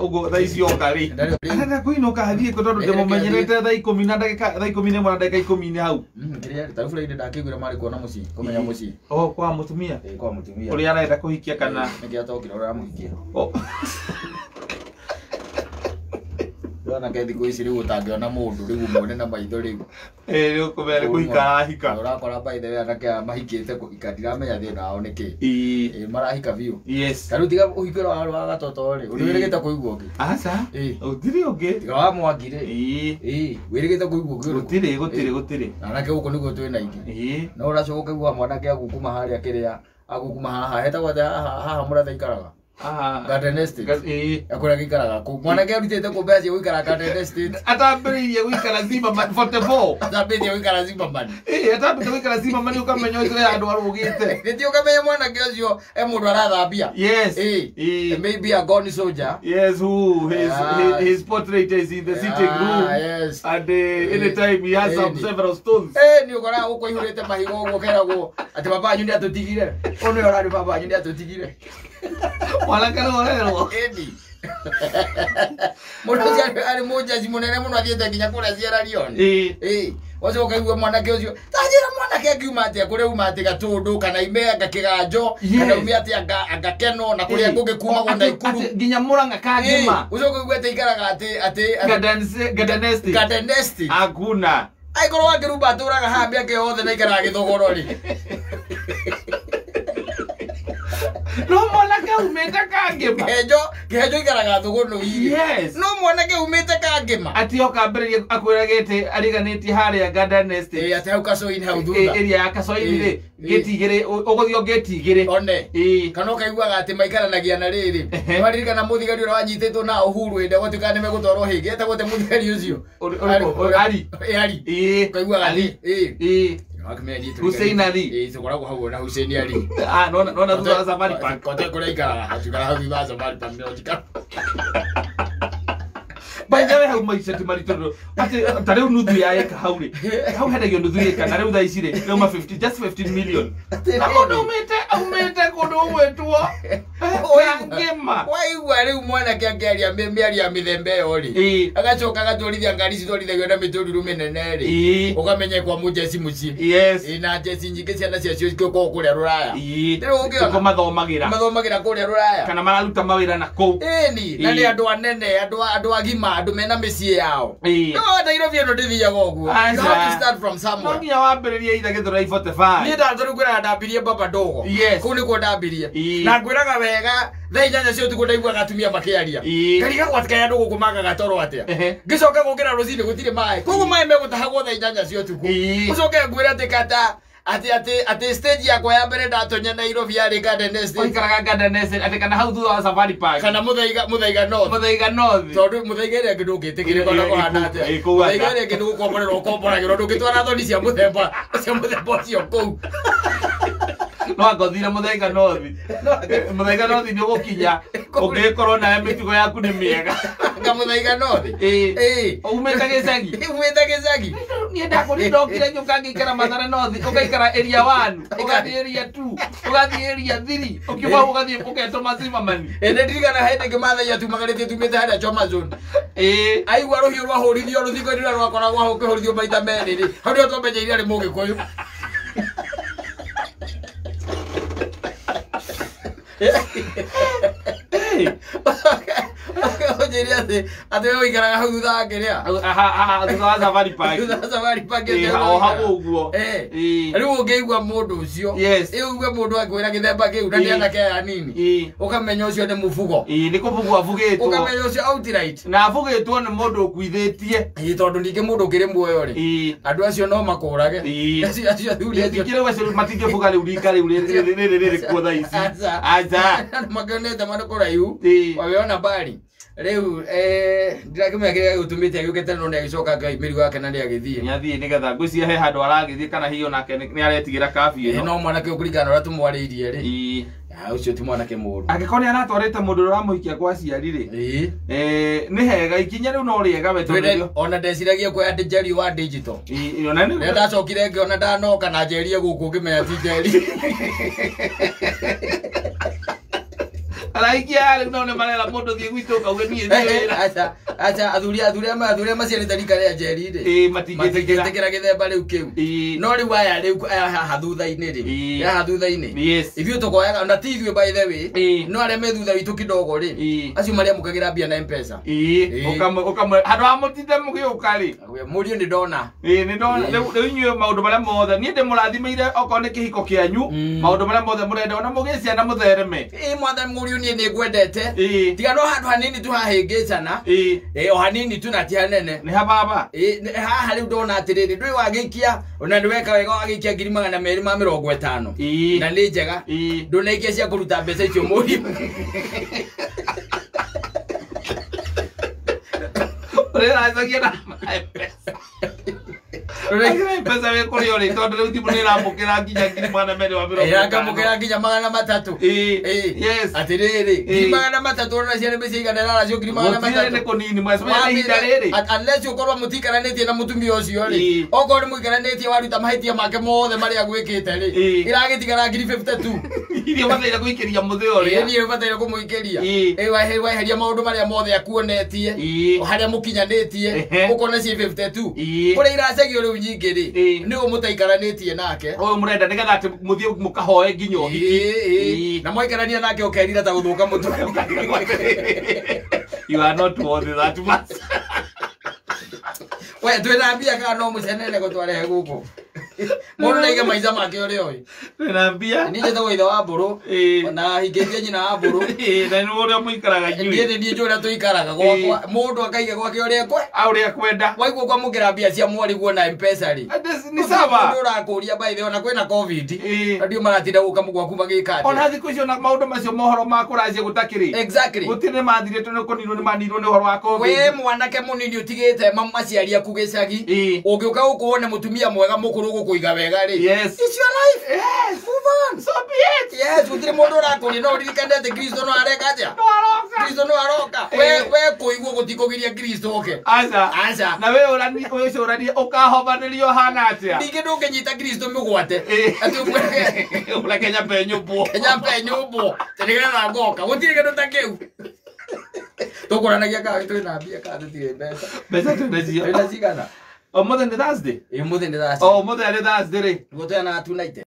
Ũguo thaa ici oka rĩ. Arenda kũinũka athiĩ kũ tondũ ndĩmũmenyerete thaa ikũmi na ndagĩka thaa 11 na ndagĩka 10 hau. Kĩrĩa tarĩu Friday ndakĩiguire marĩ kuona mũciĩ, kũmenya mũciĩ. Oh, kwa mũtumia. Ĩĩ, kwa mũtumia. Ũrĩa arenda kũhikia kana. Nĩkĩo atokire ũrĩa aramũhikia. Oh. Ndĩrona ke thikũ ici rĩu ũtangĩona mũndũ rĩu ũmuone na maitho rĩu. Ĩĩ, nĩ ũkũmenya nĩ kũhika arahika. Ũrakora by the way anake aya mahikĩte kũhika ndiramenya thĩna wao nĩ kĩ. Ĩĩ. Ĩĩ, marahika biũ. Yes. Ta rĩu tiga ũhiki ũrĩa warĩ wa gatoto rĩ, ũndũ wĩrĩgĩte kũigua ũngĩ. Aca. Ĩĩ. Gũtirĩ ũngĩ. Tiga wa Mwangi rĩ. Ĩĩ. Ĩĩ, wĩrĩgĩte kũigua ũngĩ ũrĩkũ? Gũtirĩ, gũtirĩ, gũtirĩ. Anake gũkũ nĩguo twĩna aingĩ. Ĩĩ. No ũracoka ũkaigua mwanake agũkuma harĩa kĩrĩa agũkuma haha hetagwo atĩa haha haha mũratha aikaraga. Aha. Garden Estate. Ĩĩ. Kũrĩa gĩikaraga kũu. Mwanake arutĩte kũ mbeca cia gũikara Garden Estate. Atambĩrĩirie gũikara Zimmerman 44. Atambĩtie gũikara Zimmerman. Ĩĩ, atambĩte gũikara Zimmerman ũkamenya ũcio he handũ arũgĩte. Nĩtĩ ũkamenya mwanake ũcio e mũndũ arathambia. Yes. Ĩĩ. Ĩĩ. Maybe a gone soldier. Yes, who his, Yeah. his portrait is in the sitting room. Yes. And anytime he has some Ĩĩ. several stones. Ĩĩ, nĩ ũkoraga gũkũ aihũrĩte mahiga ũguo keragwo atĩ baba wanyu nĩatũtigire. Ũyũ nĩwe ũrarĩ baba wanyu nĩatũtigire. Mwanake nĩ ũrerwo. Ĩni. Mũndũ ũcio arĩ mũnjaci mũnene mũno athiĩte nginya kũrĩa Sierra Leone. Ĩĩ. Ĩĩ, ũcio ũkaigua mwanake ũcio ta njĩra mwanake angiuma atĩa kũrĩa uma atĩ Gatũndũ kana ime anga Kĩganjo Yes. kana ume atĩ anga Keno na kũrĩa kũngĩ kumagwo Naikuru. Atĩ nginya Murang'a Kangĩma. Ĩĩ, ũcio ũkaigua atĩ aikaraga atĩ atĩ Garden Estate. Garden Estate. Hakuna. Angĩkorwo Wakĩrumba atũraga haha mĩaka yothe na aikaraga Gĩthogoro rĩ. No mwanake aumĩte Kangĩma. Kĩhenjo Kĩhenjo aikaraga Thũgũnũ-inĩ. Yes. No mwanake umĩte Kangĩma. Atĩ oka ambĩrĩrie akwĩragĩte ariganĩtie harĩa Garden Estate. Ĩĩ, atĩ hau Kacoinĩ hau thutha. Area ya Kacoinĩ rĩ, Ĩĩ. gate igĩrĩ, ũgũthiĩ o gate igĩrĩ. One. Ĩĩ. Kana ũkaiguaga atĩ maikaranagia na rĩrĩ. Ehe. Nĩwaririkana mũthigari ũrĩa wanyitĩtwo na Uhuru hĩndĩ ĩrĩa gwatuĩkaga nĩmegũtwarwo Hague. Etagwo atĩa mũthigari ũcio? Ũrĩkũ? Ali. Ĩĩ, Ali. Ĩĩ. Ũkaiguaga atĩ, Ali. ĩĩ. Ĩĩ. Wakĩmenya niĩ tũrigani- Hussein Ali. Ĩĩ, tũkoragwo hau na Hussein Ali. Ah, nona nona thutha wa Safari Park. Kote kũrĩa aikaraga, atũikaraga hau thutha wa Safari Park nĩho njikaraga. By the way, hau maica ti maritũ tondũ atĩ ta rĩu nuthu ya ĩka hau rĩ, hau hendagio nuthu ĩka na rĩu thaa ici rĩ, rĩu 50 just 15 million. Na mũndũ aumĩte aumĩte kũndũ gũgwĩtwo Kangĩma. Waigua rĩu mwanake akĩaria mĩario ya mĩthemba ĩyo rĩ. Ĩĩ. Agacoka agatwarithia ngari citwarithagio na mĩtũrirũ mĩnene rĩ. Ĩĩ. Ũkamenya kwa mũjeci mũciĩ. Yes. Ĩĩ, na njeci nyingĩ ciana ciacio cikoragwo kũrĩa rũraya. Ĩĩ. Rĩu ũngĩona. Nĩkuo mathomagĩra. Mathomagĩra kũrĩa rũraya. Kana mararuta mawĩra na kũu. Ĩni, na nĩ Ĩĩ. andũ anene, andũ agima, andũ mena mĩciĩ yao. Ĩĩ. No, Nairobi ĩno ndĩthiaga ũguo. You have to start from No somewhere. nginya wambĩrĩrie ithe Gĩthũrai 45. Niĩ ndatũrĩ ngwĩraga ndambirie baba ndogo. Yes. Kũu nĩkuo ndambirie. Ĩĩ. Na ngwĩraga wega thaa 8 cia ũtukũ ndaiguaga atumia makĩaria. Ĩĩ. Ngarigagwo atĩ kaĩ andũ gũkũ magaga toro atĩa. Ehe. Ngĩcoka gũkĩra rũcinĩ gũtirĩ maĩ. Koguo maĩ megũtahagwo thaa 8 cia ũtukũ. Ĩĩ. Ũcoke ngwĩre atĩ kata atĩ atĩ atĩ stage yakwa ya mbere ndatonya Nairobi yarĩ Garden Estate. Ũikaraga Garden Estate atĩ kana hau thutha wa Safari Park. Kana Mũthaiga Mũthaiga North. Mũthaiga North. Tondũ Mũthaiga ĩrĩa ĩngĩ ndũngĩtĩkĩrĩka ona Ĩĩ, kũhana ĩĩ, atĩa. ĩĩ, kũu Mũthaiga ata. ĩrĩa ĩngĩ nĩ gũkomborerwo ũkomboragĩrwo ndũngĩtwara thoni cia mũthemba cia mũthemba ũcio kũu. No angothire Mũthaiga North. Mũthaiga North nĩ ũgũkinya ũngĩkorwo nawe mĩtugo yaku nĩ mĩega. Anga Mũthaiga North. Ĩĩ. Ĩĩ. Umĩte gĩcagi. Umĩte gĩcagi. Niĩ ndakũri ndokire nyũka ngĩikara Mathare North, ũgaikara area 1, ũgathiĩ area 2, ũgathiĩ area 3, ũkiuma hau ũgathiĩ ũgetũma Zimmerman. Ĩĩ nĩ ndirikana hĩndĩ ĩngĩ Maathai atumagarĩtie tumĩte harĩa Choma Zone. Ĩĩ. Aigua rũhiũ rwahũrithio rũthingo-inĩ rũrĩa rwakoragwo hau rũkĩhũrithio maita merĩ rĩ, hau nĩho twamenyeire arĩ Mũgĩkũyũ. Ĩĩ. Ũnjĩre atĩ atĩ we ũikaraga hau thutha wa kĩrĩa. Haha thutha wa Safari Park. Thutha wa Safari Park Ĩĩ, ĩyo o hau ũguo. Ĩĩ. Ĩĩ. Rĩu ũngĩigua mũndũ ũcio. Yes. Ĩĩ ũigue mũndũ akĩwĩra gĩthemba kĩu na nĩ Ĩĩ. anake aya anini. Ĩĩ. Ũkamenya ũcio nĩ mũbugo. Ĩĩ, nĩ kũbugwo abugĩtwo. Ũkamenya ũcio outright. Na abugĩtwo nĩ mũndũ ũkuithĩtie. Ĩĩ tondũ ningĩ mũndũ ũkĩrĩ muoyo rĩ. Ĩĩ. Andũ acio no makũrage. Ĩĩ. Acio acio athuri acio. Ningĩ rĩu acio matingĩbuga rĩu rika rĩu rĩrĩ rĩrĩ rĩrĩ kuo thaa ici. Aca. Aca. Makĩonete marĩ kũraihu. Ĩĩ. Waweona mbali. Rĩu ndirakĩmenya kĩrĩa gĩgũtũmĩte agĩũke tene no nĩagĩcoka Ngai mĩrigo yake na nĩagĩthiĩ. Nĩathiĩ nĩgetha ngwĩciria he handũ aragĩthiĩ kana hihi onake nĩ aretigĩra kabi Ĩĩ ĩno. no mwanake ũkũringana na ũrĩa tũmwarĩirie rĩ. Ĩĩ. Ah, ũcio ti mwanake mũũru. Angĩkorwo nĩ aratwarĩte mũndũ ũrĩa ũramũhikia kwa aciari rĩ, Ĩĩ. nĩ hega ikinya rĩu no rĩega we tondũ Twĩre nĩrĩo- ona ndeciragia kuoya atĩ Njeri wa digital. Ĩĩ, ona nĩ Rĩrĩa ndacokire ngĩona ndanoka na njerie gũkũ ngĩmenya ti Njeri. Araikia rĩu no nĩ marera mũndũ thiĩ gwitũ ũkauge niĩ thiĩ wĩra. Aca aca athuri athuri athuri maciarĩte rika rĩa njeri rĩ Ĩĩ matingĩtĩkĩra. matingĩtĩkĩra gĩthemba rĩu kĩu. Ĩĩ. No rĩu aya rĩu aya haha thutha-inĩ rĩ Ĩĩ. haha thutha-inĩ Yes. ithuĩ tũkoyaga na ti ithuĩ by the way Ĩĩ. no arĩa me thutha witũ kidogo rĩ Ĩĩ. acio marĩamũkagĩra mbia na mpesa. Ĩĩ. Ĩĩ. Ũkamwe handũ ha mũtinde mũgĩũka rĩ. Mũriũ nĩ ndona. Ĩĩ nĩ ndona Ĩĩ. rĩu inyuĩ maũndũ marĩa mothe niĩ ndĩmũrathimĩire okorwo nĩ kĩhiko kĩanyu maũndũ marĩa mothe mũrenda ona mũgĩe ciana mũthereme. Ĩĩ mwathani mũriũ niĩ nĩ ngwendete. Ĩĩ. Tiga no handũ hanini tu hahĩngĩcana. Ĩĩ. Ĩĩ o hanini tu na ti hanene. Nĩ ha baba. Ĩĩ, haha rĩu ndona atĩrĩrĩ ndũĩ wagĩikia ona nĩ weka wega wagĩikia 250,000. Ĩĩ. Na nĩ njega. Ĩĩ. Ndũnaikia cia kũruta mbeca icio mũriũ. Ũrĩracagia na M-Pesa. Ũrĩracagia M-Pesa wĩ kũrĩa ũrĩ tondũ rĩu thimũ nĩ ĩramũkĩra nginya 250,000. Ĩrakamũkĩra nginya 300. Ĩĩ. Ĩĩ. Yes. Atĩrĩrĩ, Ĩĩ. 300 ona ciana mbeca igana ĩraracio Gũtirĩ 300. nĩ kũnini mwacemania na ihinda rĩrĩ. Unless ũkorwo mũtikaranĩtie na mũtumia ũcio rĩ Ĩĩ. okorwo nĩ mũikaranĩtie waruta mahĩtia make mothe marĩa gwĩkĩte rĩ Ĩĩ. ĩragĩtigara 52,000. Iria ũbataire gũikĩria mũthĩ Ĩĩ ũrĩa. niĩ ũbataire kũmũikĩria. Ĩĩ. Ĩĩ weheria maũndũ marĩa mothe akuonetie Ĩĩ. harĩa mũkinyanĩtie Ehe. ũkona ciĩ 52. Ĩĩ. Kũrĩa iracagio rĩu nyingĩ rĩ Ĩĩ. nĩ ũyũ mũtaikaranĩtie nake. Ũyũ mũrenda nĩgetha atĩ mũthiĩ mũkahoe nginya ũhiki. Ĩĩ, ĩĩ. Ĩĩ. Na mwaikarania nake ũkerira ta gũthũka mũtwe. You are not worth that much. We twĩna mbia kana no mũcenere gũtwarehe gũkũ. Mũndũ ndaige maica make ũrĩa ũĩ. Twĩna mbia. Niĩ njĩtagwo ithe wa mbũrũ Ĩĩ. na hingĩtie nyina wa mbũrũ. Ĩĩ, na nĩ ũrĩa mũikaraga Niĩ inyuĩ. nĩ niĩ njũĩ ũrĩa tũikaraga gwakwa mũndũ akaiga gwake ũrĩa ekwe A ũrĩa kwenda. waigua kwamũkĩra mbia cia mwariguo na mpesa rĩ Nĩ sawa. Mũndũ ũrakũria by the way ona kwĩna covid Ĩĩ. na ndio maratinda gũka gwaku magĩka atĩa. Ona thikũ icio na maũndũ macio mohoro ma kũracia gũtakĩrĩ. Exactly. Gũtirĩ nĩ mathirĩtwo nĩ kũninwo nĩ maninwo nĩ ũhoro wa We covid. mwanake mũnini ũtigĩte maciari aku gĩcagi Ĩĩ. ũngĩũka gũkũ wone mũtumia mwega mũkũrũ gũkũiga wega rĩ Yes. It's your life. Yes. Move on. So be it. Yes, gũtirĩ mũndũ ũrakũria no ũririkane atĩ Kristo no areka atĩa. No aroka. Kristo no aroka. Ĩĩ. We kũigua gũtikũgiria Kristo oke. Aca. Aca. Na we ũrani wĩcũranie ũkahobanĩrio hana atĩa. Ningĩ ndũngĩnyita Kristo mĩgwate. Ĩĩ. Atĩ ũmwĩre Ũreke nyambe nyũmbwo. Kenya mbe nyũmbwo. Atĩ nĩgetha ngoka. Gũtirĩ kĩndũ ta kĩu. Tũkũranagia kana twĩna mbia kana tũtirĩ mbeca. Mbeca twĩnacio. Twĩna cigana? Ũmũthĩ nĩ Thursday. Ĩĩ ũmũthĩ nĩ thaa O ũmũthĩ arĩ Thursday rĩ. Nĩguo twĩna tunaite.